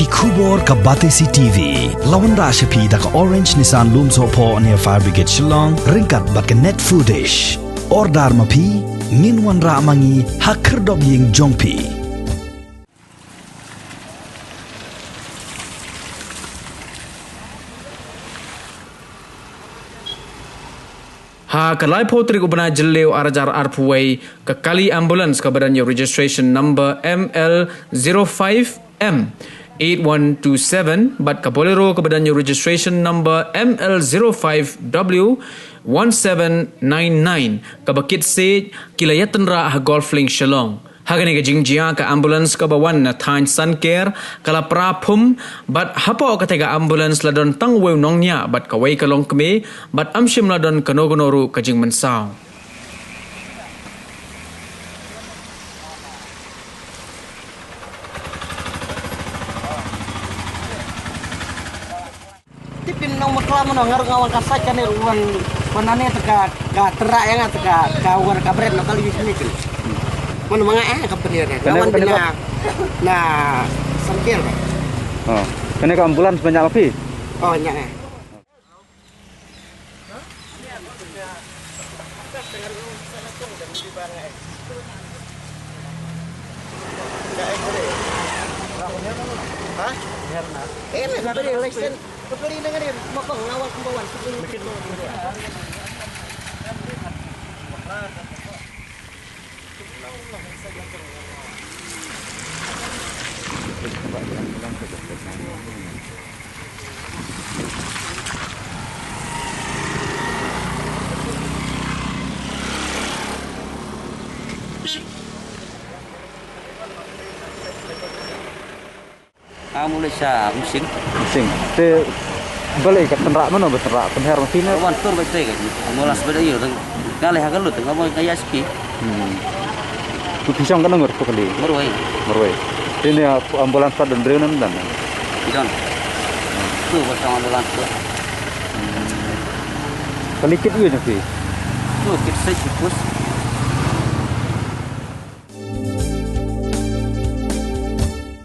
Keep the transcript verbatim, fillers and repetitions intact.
Khubor ka Batesi T V la wanrah sha phi da ka Orange Nissan Lumsohphoh near Fire Brigade Shillong ryngkat bad ka Net Foodish. Order ma phi, ngin wanrah ma ngi ha khyrdop ïing jong phi. Ha ka laiphew tarik u bnai Jylliew ar hajar arphew wei, ka kali ambulance kaba don ïa u registration number M L zero five M eight one two seven bad ka Bolero kaba don ïa u registration number M L zero five W one seven nine nine, kaba kit siej ki la ïatynrah ha Golf Link Shillong. Ha kane ka jingjia, ka ambulance kaba wan na thaiñ Sanker ka la pra phum, bad hapoh katei ka ambulance la don tang uwei u nongñiah bad kawei ka longkmie, bad ym shym la don kano kano ruh ka jingmynsaw. Tipin nong makla mano ngar nga wan ka sait kane ruan, wan nane te ka, ka tynrah ïa nga te ka, ka wan ka bret na kali sini kin. Mano manga eh ka pynir na. Kane, wan kane bina ka na Sanker. Oh. Kane ka ambulance ba ñiah ma phi? Oh, ñiah eh. Am ulei sha Msing. Msing. Te balei ka tynrah mano ba tynrah pynher ma phi ne? Wan tur ba te ka. Molas ba da ïoh. Nga leh ha ka lut nga mo ka ïa ski. Hmm. Phi shong ka nangor phi kali. Marwei. Marwei. Te ne ambulance pat don briew ne ym don? Don. Tu ba shong ambulance tu. Kali kit ïoh ne phi? Tu kit sait pus.